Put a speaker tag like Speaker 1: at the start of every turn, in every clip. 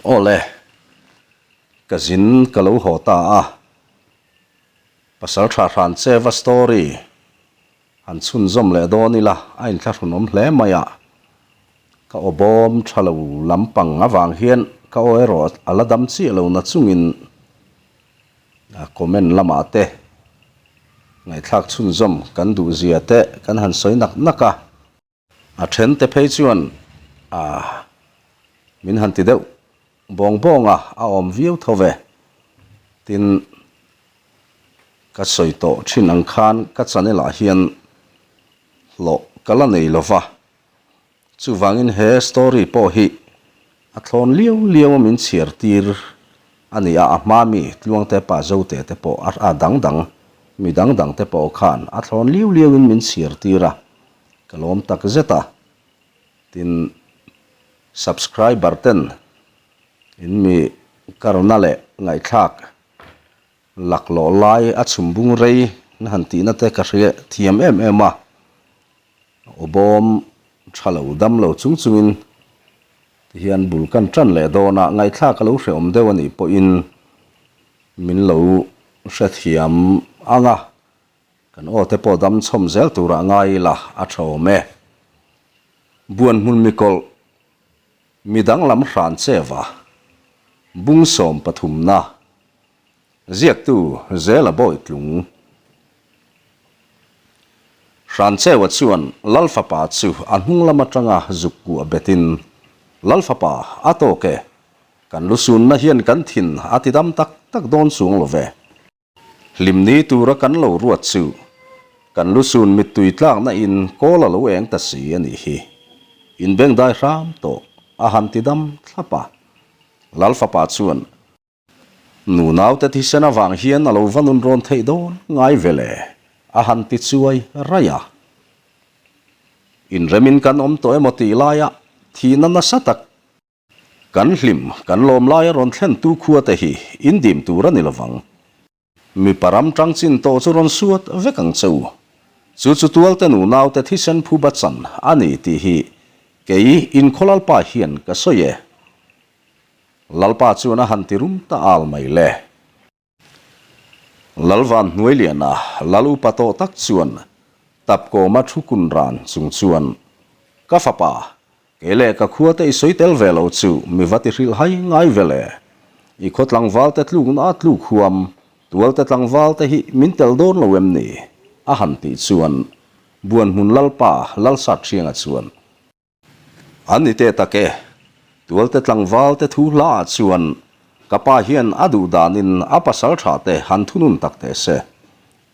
Speaker 1: Awle, ka zin ka lo haw ta a, Pasaltha Hrancheva story han chhunzawm leh dawn ila a inthlahrunawm hle mai a, ka aw bawm tha lo lampang avang hian ka aw erawh a la dam chiah lo na chungin comment lamah te ngaihthlak chhunzawm kan duh zia te kan han sawi nak nak a. A then te phei chuan ah min han ti deuh bawng bawng a, a awm viau tho ve. Tin, ka sawi tawh thin ang khan ka channel ah hian hlawh ka la nei lo va, chuvangin he story pawh hi a thlawn liau liau a min chhiar tir a ni a, a hma mi Tluangte pa Zote te pawh a dang dang mi dang dang te pawh khan a thlawn liau liau in min chhiar tir a. Ka lawm tak zet a, tin subscriber ten in mi karna leh ngaihthlak laklawh lai a chhum bung rei na han tihna te ka hria thiam em em a, aw bawm tha lo dam lo chung chungin tihian bul kan tan leh dawn a, ngaihthlak a lo hrehawm deuh a nih pawhin min lo hrethiam ang a. Kan aw te pawh dam chhawm zel turah ngai ila a tha awm e. Buan hmun mikawlh mi danglam hran cheva bung 13na ziaktu Zela Bawitlung Hran chewa chuan Lalfapa chu a hnung lam atanga zuk kuah betin, Lalfapa, a tawk e, kan lusunna hian kan thin a ti dam tak tak dawn chuang lo ve. Hlimni tura kan lo ruat chu kan lusun mittui tlakna in kawl a lo eng ta si a nih hi. In bengdai hram tawh a han ti dam thlap a. Lal fapa chuan, Nu naute thisen avang hian a lo va nun rawn theih dawn ngai ve le, a han ti chuai raih a. Inremin kan awm tawh emaw tih laia thihna nasa tak Kan hlim, kan lawm laia rawn thlentu khua te hi in dim tur a ni lovang. Mipa ram tang chin tawh chu rawn suat vek ang che u. Chu chu tualte nunaute thisen phuba chan a ni tih hi kei inkhaw Lalpa hian ka sawi e. Lalpa chuan a han ti rum ta al mai le. Lalvan Hnuailiana lal upa tawh tak chuan Tapkawma thu kun ran chung chuan, Ka fapa, kei leh ka khua te i sawi tel ve lo chu mi va ti hrilh hai ngai ve le. I khaw tlangval te tlukna a tluk huam, tual te tlangval te hi min tel dawn lo em ni? a han tih chuan Buanhmun Lalpa Lalsathianga chuan, An ni teh tak e. Tualte tlangval te thu hla ah chuan ka pa hian a duh danin a pasal tha te han thunun tak teh se.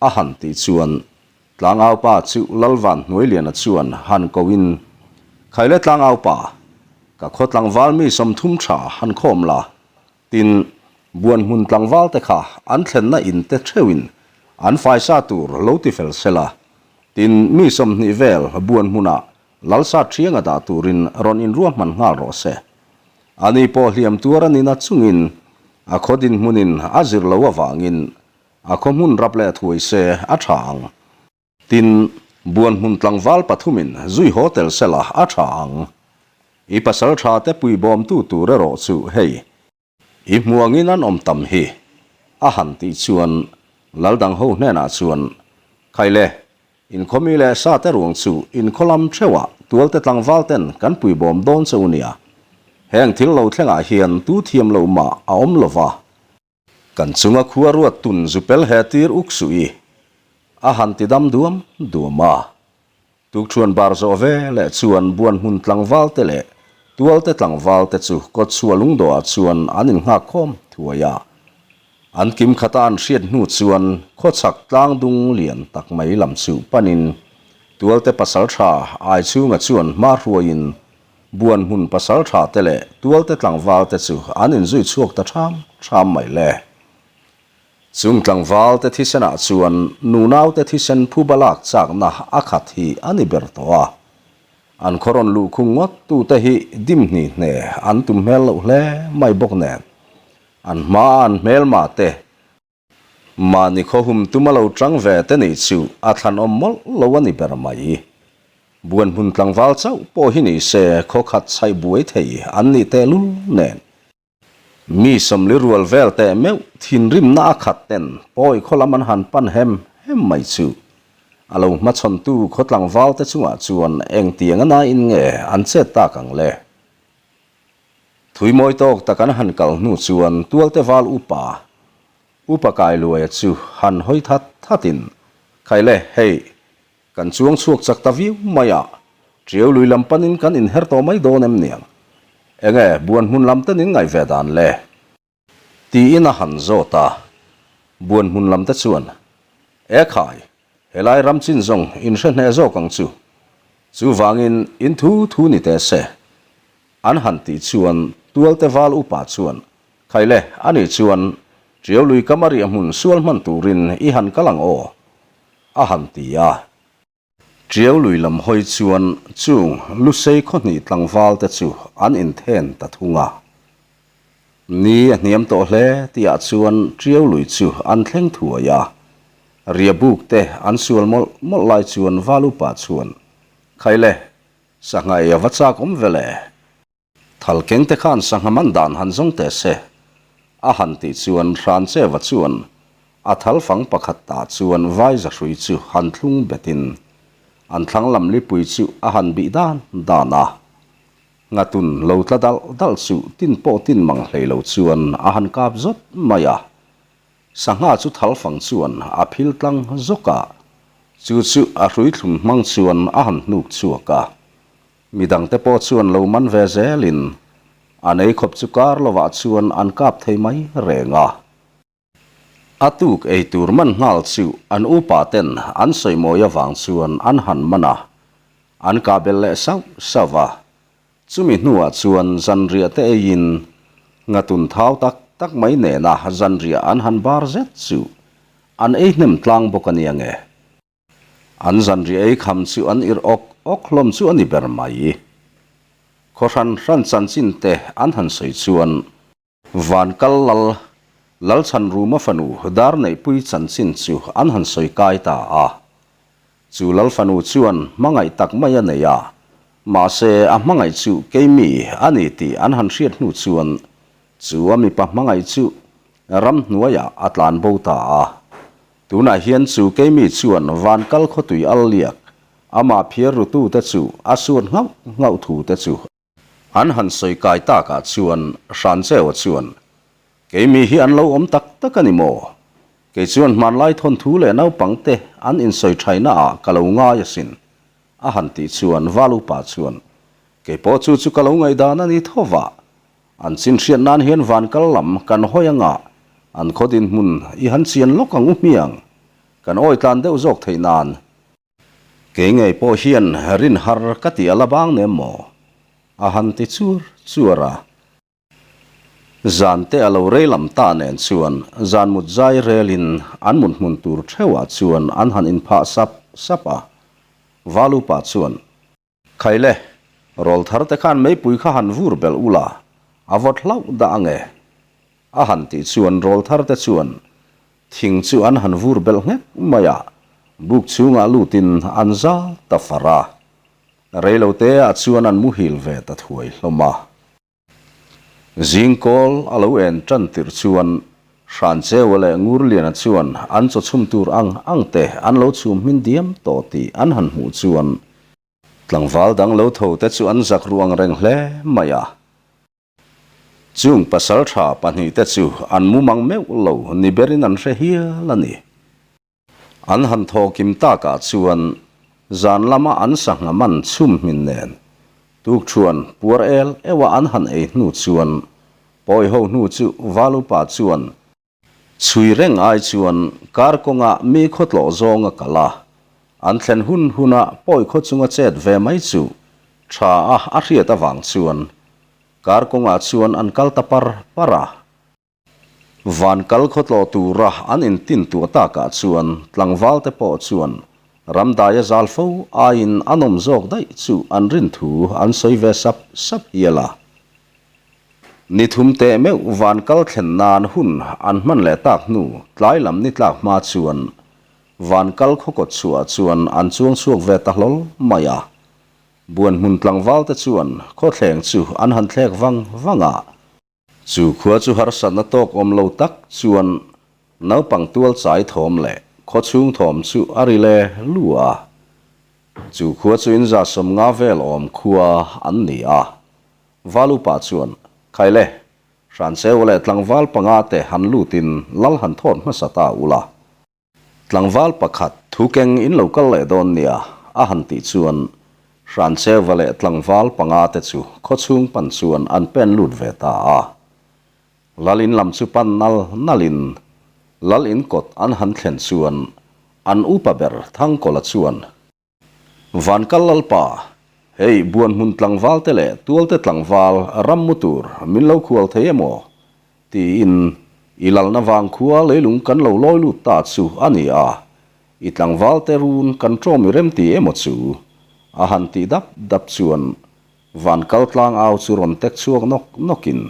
Speaker 1: A han tih chuan Tlangau pa chu Lalvan Hnuailiana chuan han ko in, Khaile Tlangau pa, ka khaw tlangval mi 30 tha han khawm la, tin buan hmun tlangval te kha an thlenna in te theuhin an faisa tur lo ti fel sela, tin mi 20 vel buan hmunah Lalsa ṭhianga dah turin rawn inruahman nghal rawh se. Ani pawh hliam tuar a nina chungin a khaw dinhmunin a zir lo avangin a khaw hmun rap leh thuai se a ṭha ang. Tin, buan hmun tlangval pathumin zui haw tel sela a ṭha ang. I pasal ṭha te puibawmtu tur erawh chu hei. I hmuangin an awm tam hi, a han tih chuan lal dang ho hnenah chuan, Khaile, inkhawmi leh sa te ruang chu inkhaw lam theuhah tualte tlangval ten kan puibawm dawn che u nia. Heng thil lo thlengah hian tu thiam lo mah a awm lo va. Kan chunga khua ruat tun zu pel he tir uk suh i, a han ti dam duam duam a. Tukṭhuan bar zawh ve leh chuan buan hmun tlangval te leh tualte tlangval te chu kawtchhuah lungdawhah chuan an innghak khawm thuai a. An kim khata an hriat hnu chuan khawchhak tlangdung lian tak mai lam chu panin tualte pasalṭha Aichhunga chuan hma hruaiin buan hmun pasalṭha te leh tualte tlangval te chu an inzui chhuak ta ṭham ṭham mai le. Chung tlangval te thisenah chuan nunau te thisen phuba lak chakna a khat hi a ni ber tawh a. An khaw rawn luh khung ngawt tu te hi dim hni hne an tum hmel loh hle mai bawk nen. An hma a an hmelma te mahni khaw hum tuma lo tang ve te nih chu a thlanawm mawlh lo a ni ber mai. Buan hmun tlangval chauh pawh hi ni se khaw khat chhaih buai thei an nih tehlul nen. Mi 40 rual vel teh meuh thinrimna a khat ten pawi khaw lam an han pan hem hem mai chu. A lo hmachhawntu khaw tlangval te chungah chuan engtiang a nain nge an chet tak ang le? Thui mawi tawk tak an han kal hnu chuan tualte val upa, Upa Kailuaia chu han hawi that thatin, Khaile, hei, Kan chuang chhuak chak ta viau mai a, Tiau lui lam panin kan inher tawh mai dawn em niang? Enge buan hmun lam ten in ngaih ve dan le? Tiin a han zawt a, buan hmun lam te chuan, E khai, helai ram chin zawng in hre hneh zawk ang chu. Chuvangin in thu thu ni teh se. An han tih chuan Tualte val upa chuan, Khai le, ani chuan Tiau lui kam a riah hmun sual hman turin i han kal ang aw? a han ti a. Tiau lui lam hawi chuan chung Lusei khawhnih tlangval te chu an inthen ta thung a. Ni a hniam tawh hle tihah chuan Tiau lui chu an thleng thuai a. Riabuk te an sual mawlh mawlh lai chuan Val upa chuan, Khai le, sangha ei a va chak awm ve le. Thal keng te khan sangha man dan han zawng teh se, a han tih chuan Hrancheva chuan a thal fang pakhat tah chuan vai zahrui chu han thlung betin an thlang lam lipui chu a han bih dan dan a. Ngatun lo tla dalh dalh chu tin pawh tin mang hlei lo chuan a han kap zawt mai a. Sangha chu thal fang chuan a phil tlang zawk a, chu chu a hrui thlum hmang chuan a han hnuk chhuak a. Midangte pawh chuan lo man ve zelin an ei khawp chu kar lovah chuan an kap thei mai reng a. A tuk ei tur man nghal chu an upa ten an sawimawi avang chuan an han man a, an kah belh leh sauh sauh a. Chumi hnuah chuan zanriah te eiin ngatun thau tak tak mai nena zanriah an han bar zet chu an ei hnem tlang bawk a nia nge. An zanriah ei kham chu an irh awk awk hlawm chu a ni ber mai. Khaw hran hran chanchin te an han sawi chuan Van kal lal, Lalchhanruma fanu Darneihpui chanchin chu an han sawi kai ta a. Chu lal fanu chuan hmangaih tak mai a nei a, mahse a hmangaih chu keimi a ni tih an han hriat hnu chuan chu a mipa hmangaih chu ramhnuaiah a tlan bo ta a. Tunah hian chu keimi chuan van kal khawtui al liak, amah phiar rutute chu a suat nghauh nghauh thu te chu an han sawi kai takah chuan Hrancheua chuan, Keimi hi an lo awm tak tak a ni maw? Kei chuan hmanlai thawnthu leh naupangte an insawi thaina ah ka lo ngai asin, a han tih chuan Val upa chuan, Kei pawh chu chu ka lo ngaihdan a ni tho va, An chin hriat nan hian van kal lam kan hawi anga an khaw dinhmun i han chian lawk ang u hmiang. Kan awi tlan deuh zawk theih nan. Kei ngei pawh hian rin har ka ti a la bang nem maw? A han ti chuar chuar a. Zan te a lo rei lam ta nen chuan zan mut zai relin an mut hmun tur theuhah chuan an han inphah sap sap a. Valupa chuan. Khaile, rawl thar te khan meipui kha han vur belh ula, a vawt hlauh dah ange. A han tih chuan rawl thar te chuan thing chu an han vur belh nghek mai a, buk chhungah lutin an zal ta far a. Reilote ah chuan an muhil ve ta thuai hlawm a. Zingkawl a lo en tan tirh chuan Hrancheua leh Ngurliana chuan an chaw chhum tur ang ang te an lo chhum hmin diam tawh tih an han hmuh chuan tlangval dang lo tho te chu an zak ru ang reng hle mai a. Chung pasaltha pahnihte chu an mumang meuh lo ni berin an hre hial a ni. An han thaw kim takah chuan zan lama an sangha man chhum hmin nen tukṭhuan puar el euha an han ei hnu chuan pawi ho hnu chu Valupa chuan chhui reng ai chuan kar kawnga mi khawtlawh zawng a kal a, an thlen hun huna pawi khaw chunga chet ve mai chu tha a a hriat avang chuan kar kawngah chuan an kal ta par par a. Van kal khawtlawh tura an intin tuah takah chuan tlangvalte pawh chuan ramdaia zal fo aiin a nawm zawk daih chu an rin thu an sawi ve sap sap hial a. Ni thum teh meuh van kal thlen nan hun an hman leh tak hnu tlai lam ni tlak hma chuan van kal khawkawt chhuah chuan an chuang chhuak ve ta hlawl mai a. Buanhmun tlangvalte chuan khawthleng chu an han thlek vang vang a. Chu khua chu harsatna tawk awm lo tak chuan naupang tual chai thawm leh khaw chhung thawm chu a ri le lu a. Chu khua chu inza 50 vel awm khua an ni a. Valupa chuan, Khaile, Hrancheu leh tlangval panga te han lutin lal han thawt hmasa ta ula. Tlangval pakhat thu keng in lo kal leh dawn nia a han tih chuan Hrancheuva leh tlangval panga te chu khawchhung pan chuan an pen lut ve ta a. Lal in lam chu pan nal nal in Lal in kawt an han thlen chuan an upa ber Thangkawla chuan, Vankal Lalpa, hei Buanhmun tlangval te leh Tualte tlangval ram mu tur min lo khual thei em aw? tiin i lalna vang khua leilung kan lo lawi lut ta chu a ni a, i tlangval te run kan ṭawm i rem ti emaw chu? a han tih dap dap chuan Vankal tlangau chu rawn tek chhuak nawk nawkin,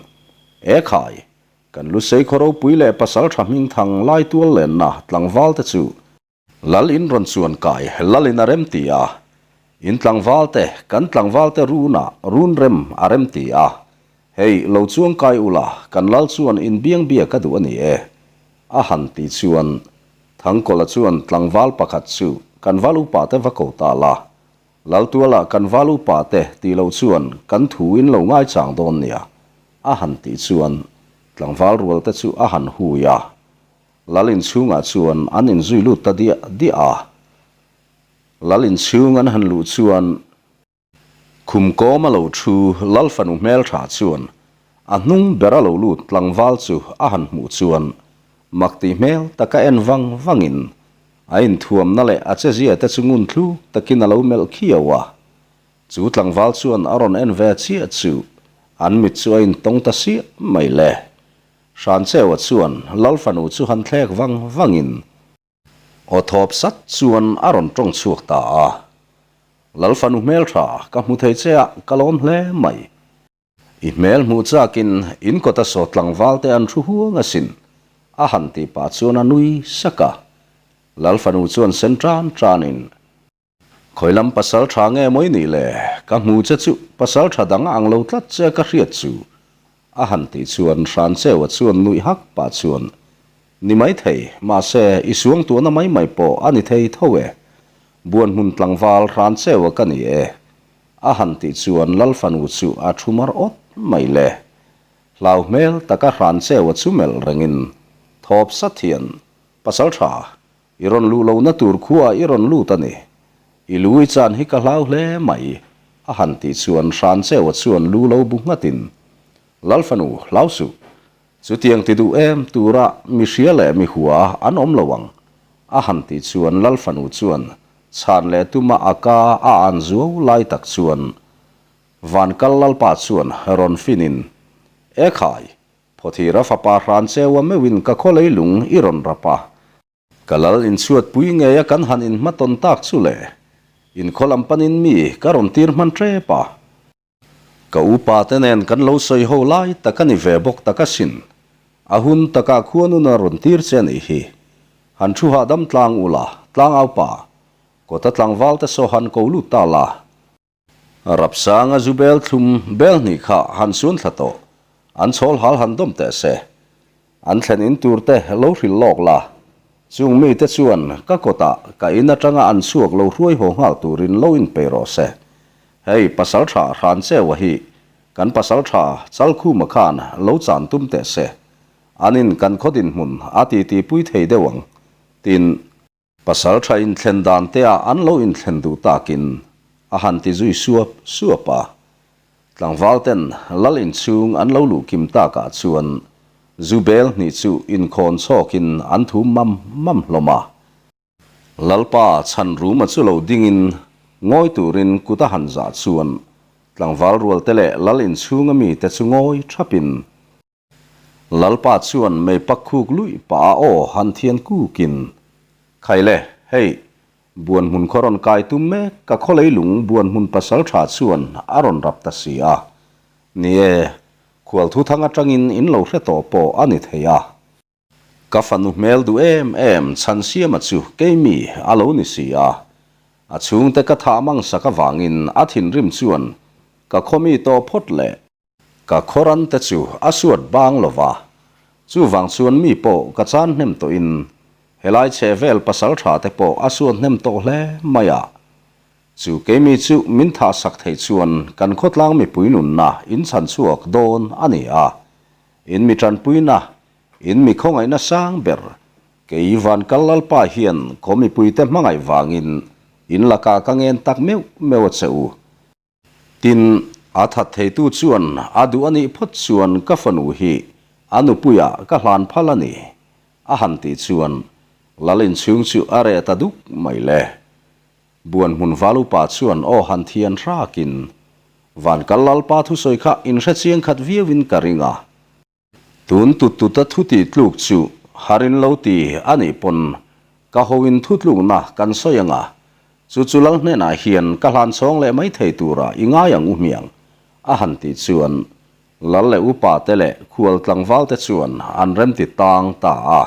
Speaker 1: E khai, kan Lusei khaw ropui leh pasalṭha hmingthang Laitual lenna tlangval te chu Lal in rawn chuan kai lal in a rem ti a, in tlangval te kan tlangval te run ah run rem a rem ti a, hei lo chuang kai ula kan lal chuan in biang bia ka duh a ni e a han ti chuan Thangkawla chuan tlangval pakhat chu kan val upa te va ko ta la, lal tual ah kan val upa te ti lo chuan kan thu in lo ngaichang dawn nia a han ti chuan tlangval rual te chu a han hui a. Lal inchhungah chuan an inzui lut ta diah diah a. Lal inchhung an han luh chuan khum kawm a lo thu Lal fanu hmeltha chuan a hnung ber a lo lut tlangval chu a han hmuh chuan mak tih hmel taka en vang vangin a inthuamna leh a chezia te chu ngun thluk takin a lo melh khiau a. Chu tlangval chuan a rawn en ve chiah chu an mit chu a intawng ta siah mai le. Hrancheua chuan Lal fanu chu han thlek vang vangin aw thawp sat chuan a rawn tawng chhuak ta a. Lal fanu hmeltha ka hmu thei che a, ka lawm hle mai. I hmel hmuh chakin in kawta saw tlangval te an thu huang asin, a han tih pah chuan a nui sak a. Lal fanu chuan sen tan tanin Khawi lam pasal tha nge mawi nih le? Ka hmu che chu pasal tha dang a ang lo tlat che ka hriat chu. A han tih chuan Hrancheua chuan nuih hak pah chuan, Ni mai thei, mahse i suangtuahna mai mai pawh a ni thei tho e. Buanhmun tlangval Hrancheua ka ni e. A han tih chuan Lal fanu chu a thu mar awt mai le. Hlau hmel taka Hrancheua chu melh rengin thawp sat hian, Pasal tha, I rawn luh lohna tur khuaah i rawn lut a ni. I lu i chan hi ka hlau hle mai, a han tih chuan Hrancheua chuan lu lo bu nghatin, Lal fanu, hlau suh. Chutiang ti duh em tura mi hria leh mi hua an awm lo ang, a han tih chuan Lal fanu chuan chhan leh tuma a ka a an zuau lai tak chuan Vankal Lalpa chuan rawn finin, E khai, Phawthira fapa Hrancheua meuhin ka khaw leilung i rawn rap a. Ka lal inchhuatpui ngeia kan han inhmatawn tak chu le. In khaw lam panin mi ka rawn tir hman tep a. Ka upa te nen kan lo sawi ho lai tak a ni ve bawk tak asin. A hun takah khuanun a rawn tir che a nih hi. Han thu hahdam tlang ula, tlangaupa. Kawta tlangval te saw han ko lut ta la. Rapsanga zu bel thlum bel hnih kha han suan thla tawh, an chhawl hal han dawm teh se. An thlen in tur te lo hrilh lawk la. Chung mite chuan ka kawtah ka in atanga an chhuak lo hruai haw nghal turin lo inpei rawh se. Hei pasal tha Hrancheua hi kan pasal tha Chalkhuma khan lo chan tum teh se. An in kan khaw dinhmun a titi pui thei deuh ang, tin. Pasal tha inthlen dan te ah an lo inthlen duh takin a han ti zui suap suap a. Tlangval ten lal inchhung an lo luh kim takah chuan zu bel hnih chu inkhawn chhawkin an thum mam mam hlawm a. Lalpa Chhanruma chu lo dingin ngawi turin kut a han zah chuan tlangval rual te leh lal inchhunga mite chu ngawi thapin Lalpa chuan mei pak khuk luih pah a aw han thian kukin, Khai le, hei, buan hmun khaw rawn kai tum mek ka khaw leilung buan hmun pasal tha chuan a rawn rap ta si a. Ni e, khual thu thang atangin in lo hre tawh pawh a ni thei a. Ka fanu hmel duh em em Chhansiama chu keimi a lo ni si a. A chhungte ka thah mang sak avangin a thinrim chuan ka khaw mi tawh phawt le. Ka khawran te chu a suat bang lo va, chuvang chuan mi pawh ka chan hnem tawhin helai chhehvel pasaltha te pawh a suat hnem tawh hle mai a. Chu keimi chu min thah sak theih chuan kan khawtlang mipui nunna in chhan chhuak dawn a ni a, in mi tanpuina, in mi khawngaihna sang ber kei Vankal Lalpa hian khaw mipuite hmangaih vangin in lakah ka ngen tak meuh meuh a che u. Tin, a that theitu chuan a duh a nih phawt chuan ka fanu hi a nupuiah ka hlan phal a ni, a han tih chuan Lal inchhung chu a reh ta duk mai le. Buan hmun val upa chuan aw han thian hrakin, Vankal Lalpa thusawi kha inhre chiang khat viauin ka ring a. Tun tut tuta thu tih tluk chu harin lo ti a nih pawn ka hoin thu tlukna kan sawi anga, chu chu lal hnenah hian ka hlan chhawng leh mai thei tura i ngai ang u hmiang, a han tih chuan lal leh upa te leh khual tlangval te chuan an remti tang ta a.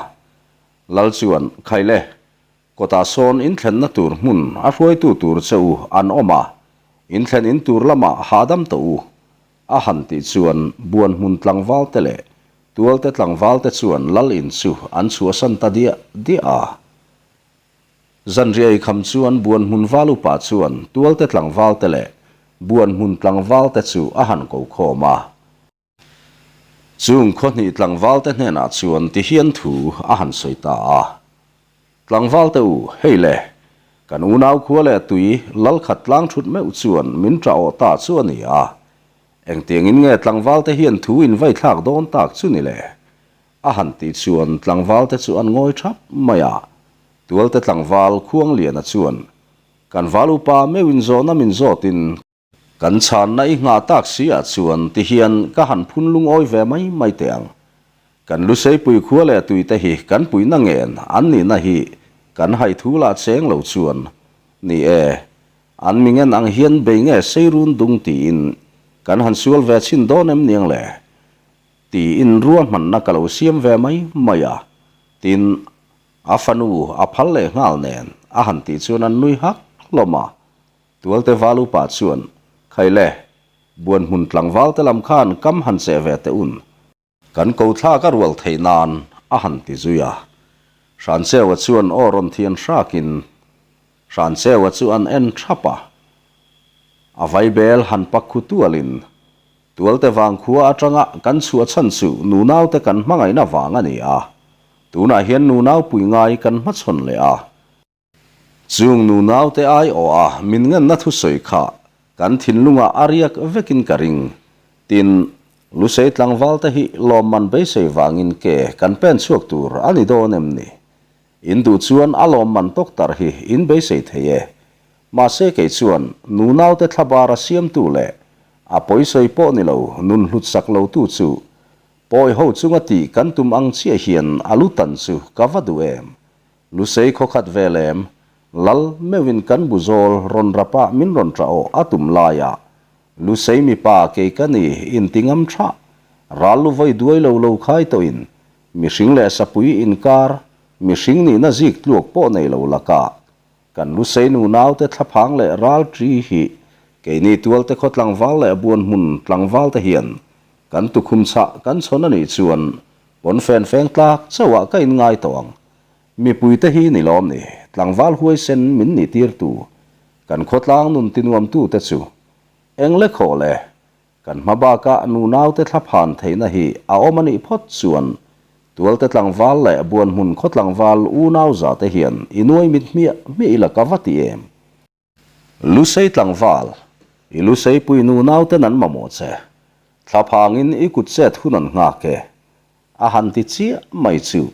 Speaker 1: Lal chuan, Khaile, Kawtah sawn inthlenna tur hmun a hruaitu tur che u an awm a, inthlen in tur lamah hahdam tawh u, a han tih chuan buan hmun tlangval te leh tualte tlangval te chuan lal in chu an chhuahsan ta diah diah a. Zanriai kham chuan buan hmun val upa chuan tualte tlangval te leh buan hmun tlangval te chu a han ko khawm a. Chung khawhnih tlangvalte hnenah chuan ti hian thu a han sawi ta a, Tlangvalte u, hei le, kan unau khua leh tui lal khat tlang thut meuh chuan min ṭah awh ta chu a ni a, engtiangin nge tlangvalte hian thu in vai thlak dawn tak chu ni le? A han tih chuan tlangvalte chu an ngawi ṭhap mai a, Tualte tlangval Khuangliana chuan, Kan val upa meuhin zawhna min zawtin, Kan chhanna i nghah tak si ah chuan ti hian ka han phun lungawi ve mai mai teh ang. Kan Luseipui khua leh tuite hi kan puihna ngen an nihna hi kan haithu lah cheng lo chuan ni e, an mi ngen ang hian bei nge seirun dung tiin kan han sual ve chhin dawn em niang le? Tiin ruahmanna ka lo siam ve mai mai a, tin a fanu a phal leh nghal nen a han tih chuan an nui hak hlawm a. Tualte val upa chuan, Khai le, buan hmun tlangval te lam khan kam han cheh ve teh un. Kan ko thlak a rual theih nan a han ti zui a. Hrancheua chuan aw rawn thian hrakin Hrancheua chu an en thap a. A vaibel han pak khu tualin Tualte vang khua atanga kan chhuah chhan chu nunaute kan hmangaihna vang a ni a. Tunah hian nunau pui ngai kan hmachhawn leh a. Chung nu naute ai awh a min ngenna thusawi kha kan thinlungah a riak vekin ka ring. Tin, Lusei tlangvalte hi lawmman beisei vangin ke kan pen chhuak tur a ni dawn em ni? In duh chuan a lawmman tawktar hi in beisei thei e. Mahse kei chuan nu naute thlabara siamtu leh a pawisawi pawh ni lo nun hlutsak lotu chu pawi ho chunga tih kan tum ang chiah hian a lu tan chu ka va duh em? Lusei khawkhat ve lem, Lal meuhin kan bu zawl rawn rapa min rawn ṭah aw a tum laia Lusei mipa kei ka ni inti ngam ṭhah, ral lu vawi duai lo lo khai tawhin mihring leh sapui inkar mihring nihna zik tluak pawh nei lo lakah kan Lusei nu naute thlaphang leh ral ṭi hi keini tualte khaw tlangval leh buanhmun tlangvalte hian kan tukhum chhah kan chhawn a nih chuan pawnfen feng tlak chauhah ka inngai tawh ang. Mipuite hi ni lawm ni, tlangval huaisen min nih tirtu, kan khawtlang nun tinuamtu te chu. Eng le khawh le, kan hma bakah nunaute thlaphan theihna hi a awm a nih phawt chuan Tualte tlangval leh Buanhmun khaw tlangval unau za te hian i nuai mit hmiah hmiah ila ka va ti em? Lusei tlangval, i lusei pui nunau ten an mamawh che. Thlaphangin i kut chet hun an nghak e. A han ti chiah mai chu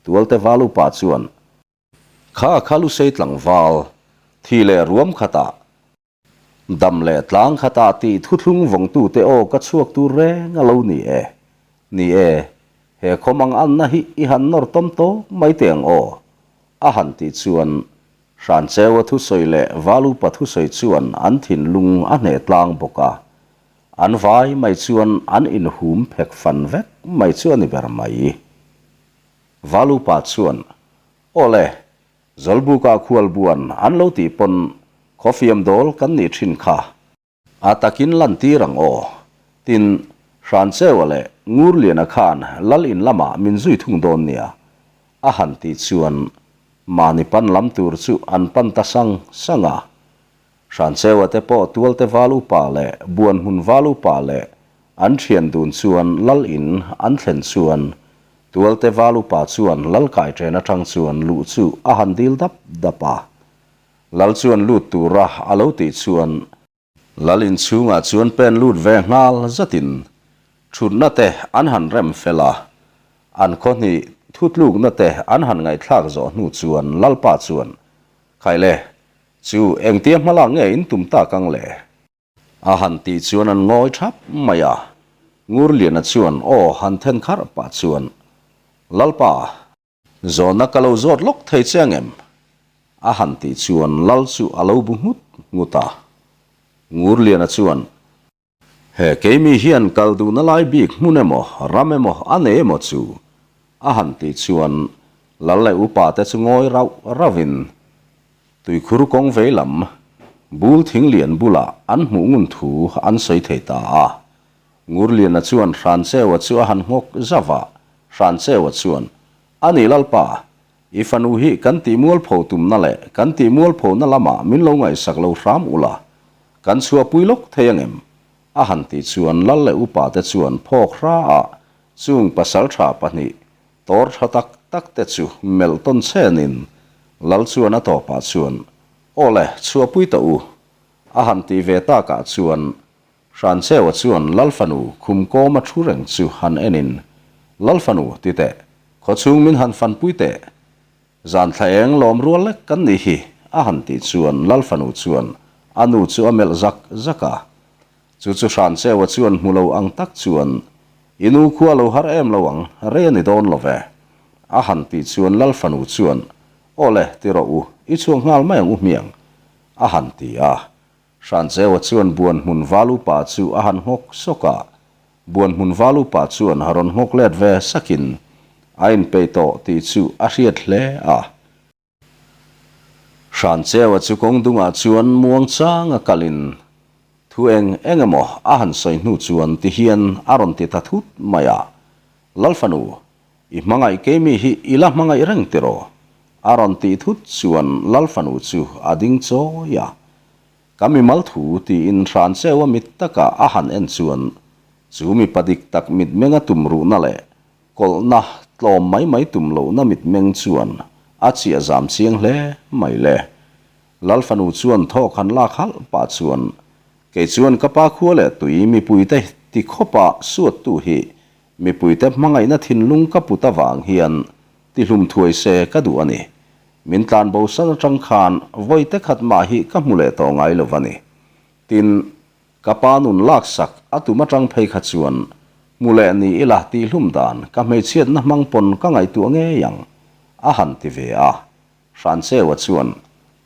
Speaker 1: Tualte val upa chuan, Kha kha lusei tlangval, thi leh ruam khatah, dam leh tlang khatah tih thuthlung vawngtute aw ka chhuak tur reng a lo ni e. Ni e, he khawm ang anna hi i han nawr tawm tawp mai teh ang aw, a han tih chuan Hrancheua thusawi leh Valupa thusawi chuan an thinlung a hneh tlang bawk a, an vai mai chuan an inhum phek fan vek mai chu a ni ber mai. Valupa chuan, Aw le, Zawlbukah khualbuan an lo tih pawn khawfiam dawl kan nih thin kha. A takin lantir ang aw. Tin, Hrancheua leh Ngurliana khan Lal in lamah min zui thung dawn nia, a han tih chuan mahni pan lam tur chu an pan ta sang sang a. Hrancheua te pawh Tualte val upa leh Buanhmun val upa leh an thian dun chuan Lal in an thlen chuan Tualte val upa chuan Lal kaiṭen aṭang chuan luh chu a han dil dap dap a. Lal chuan lut tura a lo tih chuan Lal inchhungah chuan pen lut ve nghal zatin thutna te an han rem fel a, an khaw hnih thutlukna te an han ngaihthlak zawh hnu chuan Lalpa chuan, Khaile, chu engtia hmalak nge in tum tak ang le? A han tih chuan an ngawi thap mai a, Ngurliana chuan aw han then kharh pah chuan, Lalpa, Zawhna ka lo zawt lawk thei che angem? A han tih chuan Lal chu a lo bu nghut nghut a. Ngurliana chuan, He keimi hian kal duhna lai bik hmun emaw, ram emaw a nei emaw chu? A han tih chuan Lal leh upa te chu ngawi rauh rauhin tuikhur kawng vei lam bul thing lian bulah an hmuh ngun thu an sawi thei ta a. Ngurliana chuan Hrancheua chu a han nghawk zauh a, Hrancheua chuan, A ni Lalpa, i fanu hi kan tih mualpho tumna leh kan tih mualphona lamah min lo ngaihsak lo hram ula, kan chhuahpui lawk thei angem? A han tih chuan Lal leh upa te chuan phawk hra a, chung pasaltha pahnih tawr tha tak tak te chu melh tawn chenin Lal chuan a tawpah chuan, Aw le, chhuahpui tawh u, a han tih ve takah chuan Hrancheua chuan Lalfanu khum kawma thu reng chu han enin, Lalfanu, ti teh, khawchhung min han fanpui teh. Zan thla eng lawm rual lek kan nih hi, a han tih chuan Lalfanu chuan a nu chu a melh zak zak a. Chu chu Hrancheua chuan hmu lo ang tak chuan, I nu khua lo har em lo ang, rei a ni dawn lo ve, a han tih chuan Lalfanu chuan, Aw le, ti rawh u, i chhuak nghal mai ang u hmiang, a han ti a. Hrancheua chuan Buanhmun val upa chu a han nghawk sawk a, Buanhmun val upa chuan a rawn nghawk let ve sakin a inpeih tawh tih chu a hriat hle a. Hrancheua chu kawng dungah chuan muang changa kalin thu eng eng emaw a han sawi hnu chuan tihian a rawn ti ta thut mai a, Lalfanu, i hmangaih keimi hi i la hmangaih reng tiraw? A rawn tih thut chuan Lalfanu chu a ding chawi a. Ka mimal thu tiin Hrancheua mit taka a han en chuan chu mipa dik tak mitmenga tum ruhna leh kawlhna tlawm mai mai tum lohna mitmeng chuan a chiah zam chiang hle mai le. Lalfanu chuan thawk han lak halh pah chuan kei chuan ka pa khua leh tui mipuite ti khawpa suattu hi mipuite hmangaihna thinlung ka put avang hian Tihlum thuai se ka duh a ni. Min tlan bo san atang khan vawi te khat mah hi ka hmu leh tawh ngai lo va ni. Tin, ka pa nun laksak a tum atang phei kha chuan hmu leh ni ila tihlum dan ka hmeichhiatna hmang pawn ka ngaihtuah ngei ang, a han ti ve a. Hrancheua chuan,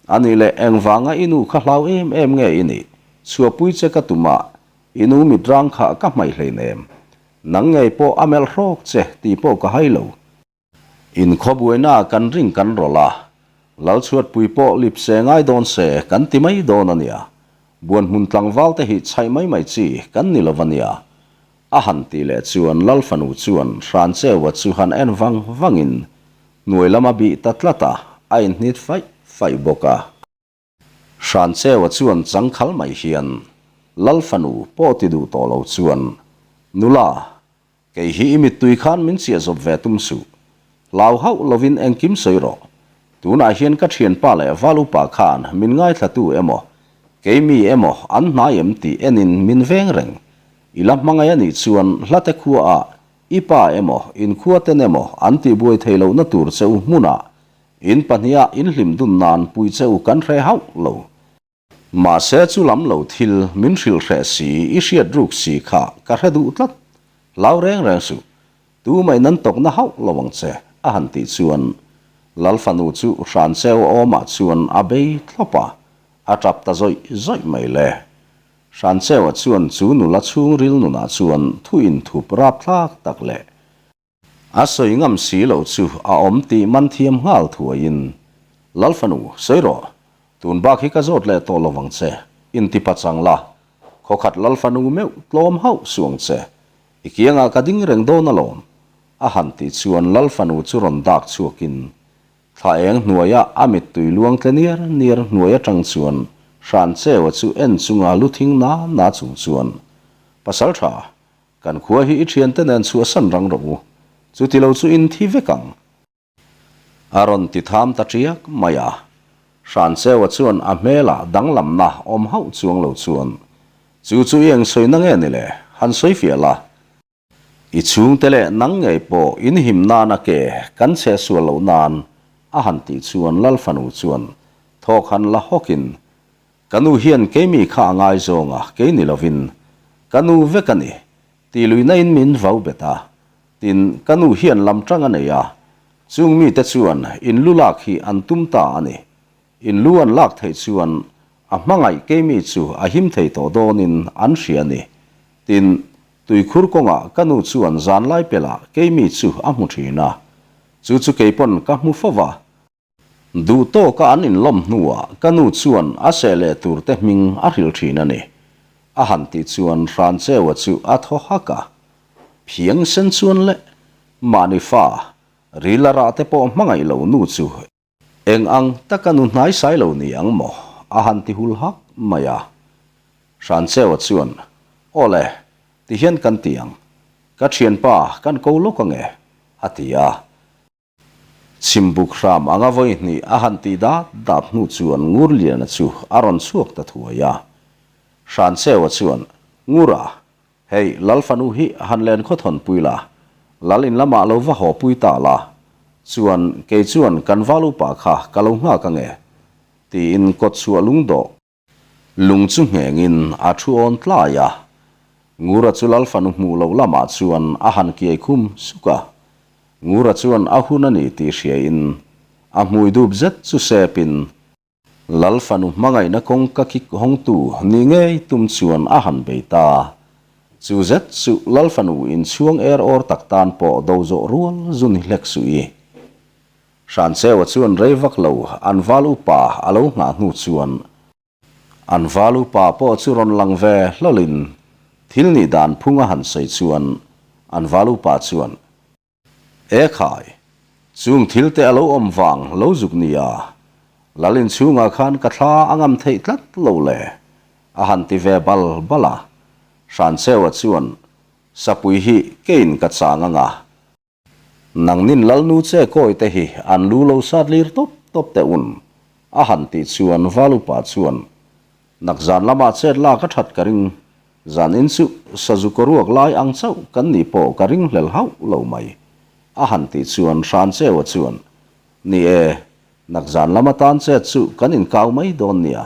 Speaker 1: A nih leh engvanga i nu kha hlau em em nge i nih? Chhuahpui che ka tum a, i nu mitrang kha ka hmaih hleinem. Nang ngei pawh a melh hrawk che tih pawh ka hai lo. In khawbuaina kan ring kan rawlh a, Lalchhuatpui pawh lip se ngai dawn se kan ti mai dawn a nia. Buanhmun tlangval te hi chhaih mai mai chi kan ni lo a nia. A han tih leh chuan Lalfanu chuan Hrancheua chu han en vang vangin hnuai lam a bih ta tlat a, a inhnit faih faih bawk a. Hrancheua chuan changkhal mai hian Lal fanu pawh ti duh tawh lo chuan, Nula, kei hi i mittui khan min chiah zawp ve tum suh. Hlau hauh lovin engkim sawi rawh. Tunah hian ka thianpa leh val upa khan min ngaithlatu emaw, kei mi emaw an hnai em tih enin min veng reng. I la hmangaih a nih chuan hlate khuaah i pa emaw, inkhua ten emaw an tihbuai thei lohna tur che u hmunah In pahniha in hlim dun nan pui che u kan hre hauh lo. Mahse chu lam lo thil min hrilh hreh si i hriat ruk si kha ka hre duh tlat. Hlau reng reng suh. Tu mai nan tawkna hauh lo ang che a han tih chuan Lal fanu chu Hrancheu awmah chuan a bei thlawp a, a tap ta zawih zawih mai le. Hrancheua chuan chu nula chhungril nunah chuan thu inthup rapthlak tak leh A sawi ngam si lo chu a awm tih man thiam nghal thuaiin, Lalfanu, sawi rawh, tun bak hi ka zawt leh tawh lo vang che, inti pachang la, khawkhat Lalfanu meuh tlawm hauh suh ang che. I kiangah ka ding reng dawn alawm, a han tih chuan Lal fanu chu rawn dak chhuakin thla eng hnuaia a mittui luang tle niar niar hnuai atang chuan Hrancheua chu en chunga lu thing na na chung chuan Pasal tha, kan khua hi i thiante nen chhuahsan rang rawh u, chuti lo chu in thi vek ang. A rawn ti tham ta ṭiak mai a. Hrancheua chuan a hmelah danglamna awm hauh chuang lo chuan, Chu chu i eng sawina nge ni le? Han sawi fiah la. I chhungte leh nang ngei pawh in him nana ke kan chhe sual loh nan a han tih chuan Lal fanu chuan thawk han la hawkin, Ka nu hian keimi kha a ngaizawng a, kei ni lovin ka nu vek a ni Ti luihna in min vau bet a, tin ka nu hian lam tang a nei a, chung mite chuan in lu lak hi an tum ta a ni. In lu an lak theih chuan a hmangaih keimi chu a him thei tawh dawnin an hria a ni. Tin, tuikhur kawngah ka nu chuan zanlai pelah keimi chu a hmu thin a, chu chu keipawn ka hmu fo va. Duh tawka an inlawm hnuah ka nu chuan a seh leh tur te hming a hrilh thin a ni. A han tih chuan Hrancheua chu a thaw hak a. Phiang sen chuan le, mahni fa, ril a rah te pawh hmangaih lo nu chu eng ang taka nu hnai sai lo ni ang maw? a han ti hul hak mai a. Hrancheua chuan, Aw le, tihian kan ti ang. Ka thianpa kan ko lawk ange, a ti a. Chhimbuk hram anga vawi hnih a han tih dat dat hnu chuan Ngurliana chu a rawn chhuak ta thuai a. Hrancheua chuan, Ngura, hei Lal fanu hi han len khaw thawn pui la, Lal in lamah lo va haw pui ta la, chuan kei chuan kan val upa kha ka lo nghak ange, tiin kawtchhuah lungdawh Lung chu nghengin a thu awn tlai a, Ngura chu Lal fanu hmuh loh lamah chuan a han kiai khum suk a. Ngura chuan a hun a ni tih hriain a hmui dup zet chu sepin Lal fanu hmangaihna kawngka kik hawngtu ni ngei tum chuan a han bei ta. Chu zet chu Lal fanu inchhuang er awr tak tan pawh do zawh rual zu ni hlek suh i. Hrancheua chuan rei vak lo an val upa a lo nghah hnu chuan an val upa pawh chu rawn lang ve hlawlin thil nih dan phung a han sawi chuan an val upa chuan E khai, chung thil te a lo awm vang lo zuk nia, Lal inchhungah khan ka thla a ngam theih tlat lo le a han ti ve bal bal a. Hrancheua chuan Sapui hi keiin ka chang anga, Nangnin Lalnu che kawi te hi an lu lo sat lir tawp tawp teh un, a han tih chuan Valupa chuan, Nak zan lamah chet lak a that ka ring, zan in chu sazu kaw ruak lai ang chauh kan nih pawh ka ring hlel hauh lo mai, a han tih chuan Hrancheua chuan, Ni e, nak zan lama tan chet chu kan inkau mai dawn nia,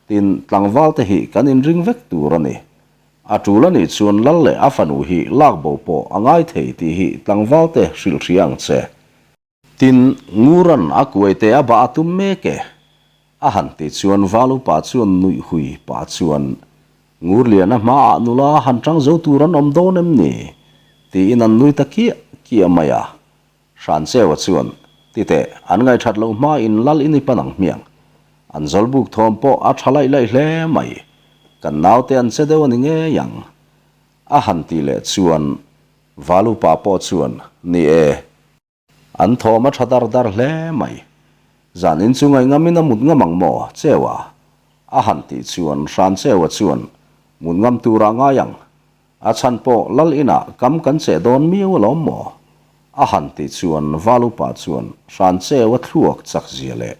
Speaker 1: tin tlangval te hi kan inring vek tur a ni. A tul a nih chuan Lal leh a fanu hi lak bo pawh a ngai thei tih hi tlangvalte hrilh hria ang che. Tin, Nguran a kuaite a bah a tum mek e. A han tih chuan Val upa chuan nuih hui pah chuan, Ngurliana hmaah nula han tang zo tur an awm dawn em ni? tiin an nui ta kiah kiah mai a. Hrancheua chuan, Titeh, an ngaihṭhat loh hmain lal in i pan ang hmiang. An zawlbuk thawm pawh a ṭha laih laih hle mai. Kan naute an che deuh a ni ngei ang. A han tih leh chuan Valupa pawh chuan, Ni e, an thawm a ṭha dar dar hle mai. Zan in chu ngaihngam in a mut ngam ang maw, Cheua? A han tih chuan Hrancheua chuan, Mut ngam turah ngai ang. A chhan pawh Lal inah kam kan cheh dawn miau alawm maw? A han tih chuan Val upa chuan Hrancheu a thluak chak zia leh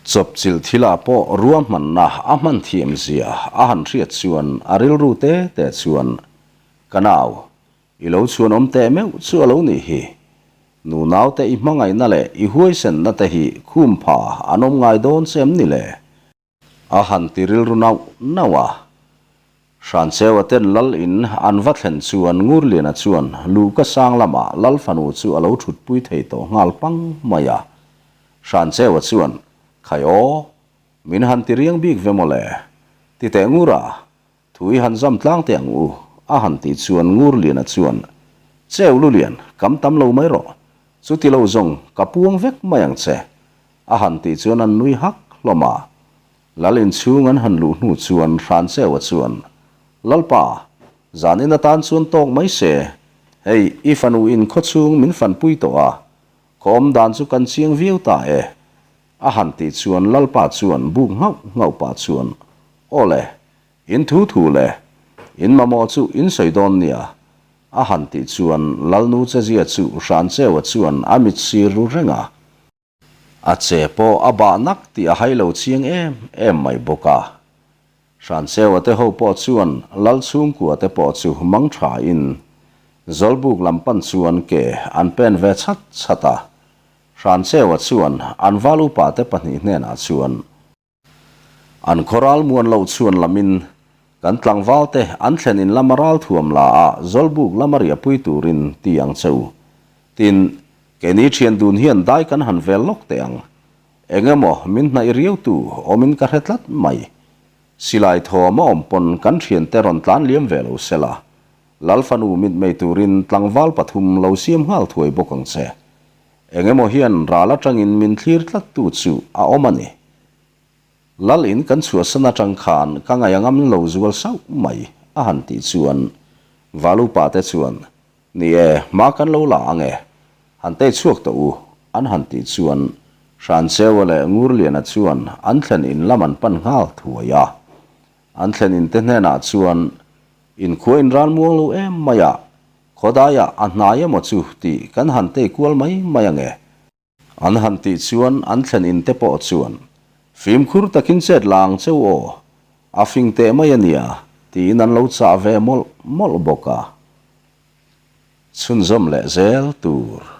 Speaker 1: chawpchilh thilah pawh ruahmanna a hman thiam zia a han hriat chuan a rilru te te chuan Ka nau, i lo chhuan awm teh meuh chu a lo nih hi. Nunaute i hmangaihna leh i huaisenna te hi khum pha an awm ngai dawn che em ni le? A han ti rilru nauh nauh a. Hrancheua ten Lal in an va thlen chuan Ngurliana chuan luhka sang lamah Lal fanu chu a lo thutpui thei tawh nghal pang mai a. Hrancheua chuan, Khai aw, min han ti riang bik ve maw le? Ti teh ngur a, thu i han zam tlang teh ang u, a han tih chuan Ngurliana chuan, Cheu Lulian, kam tam lo mai rawh. Chuti lo zawng ka puang vek mai ang che. A han tih chuan an nui hak hlawm a. Lal inchhung an han luh hnu chuan Hrancheua chuan, Lalpa, Zanin atan chuan tawk mai se, hei i fanu in khawchhung min fanpui tawh a, khaw awm dan chu kan chiang viau ta e. A han tih chuan Lalpa chuan buk nghauh nghauh pah chuan, Aw le, in thu thu le, in mamawh chu in sawi dawn nia. A han tih chuan Lalnu chezia chu Hrancheua chuan a mit sir ru reng a. A che pawh a bah nak tih a hai lo chiang em em mai bawk a. Hrancheua te ho pawh chuan Lal chhungkua te pawh chu mang tha in Zawlbuk lam pan chuan ke an pen ve chhat chhat a. Hrancheua chuan an val upa te pahnih hnenah chuan. An khaw ral muan loh chhuan lamin kan tlangval te an thlen in lama ral thuam la a Zawlbuk lama riahpui turin ti ang che u. Tin, keini thian dun hian dai kan han vel lawk teh ang. Eng emaw min hnaih riau tu awmin ka hre tlat mai. Silai thawm a awm pawn kan thiante rawn tlan liam ve lo sela. Lal fanu mitmei turin tlangval pathum lo siam nghal thuai bawk ang che. Eng emaw hian ral atangin min thlir tlat tu chu a awm a ni. Lal in kan chhuahsan atang khan ka ngaih angam lo zual sauh mai a han tih chuan Valupa te chuan, Ni e, hma kan lo la ang e, han tei chhuak tawh u an han tih chuan Hrancheua leh Ngurliana chuan an thlen in lam an pan nghal thuai a. An thlen in te hnenah chuan, Inkhua in ral muang lo em mai a, khawdaiah a hnai emaw chu tih kan han tei kual mai mai ang e. An han tih chuan an thlen in te pawh chuan fimkhur takin chet la ang cheu aw, a fing teh mai a nia tiin an lo chah ve mawlh mawlh bawk a. Chhunzawm leh zel tur.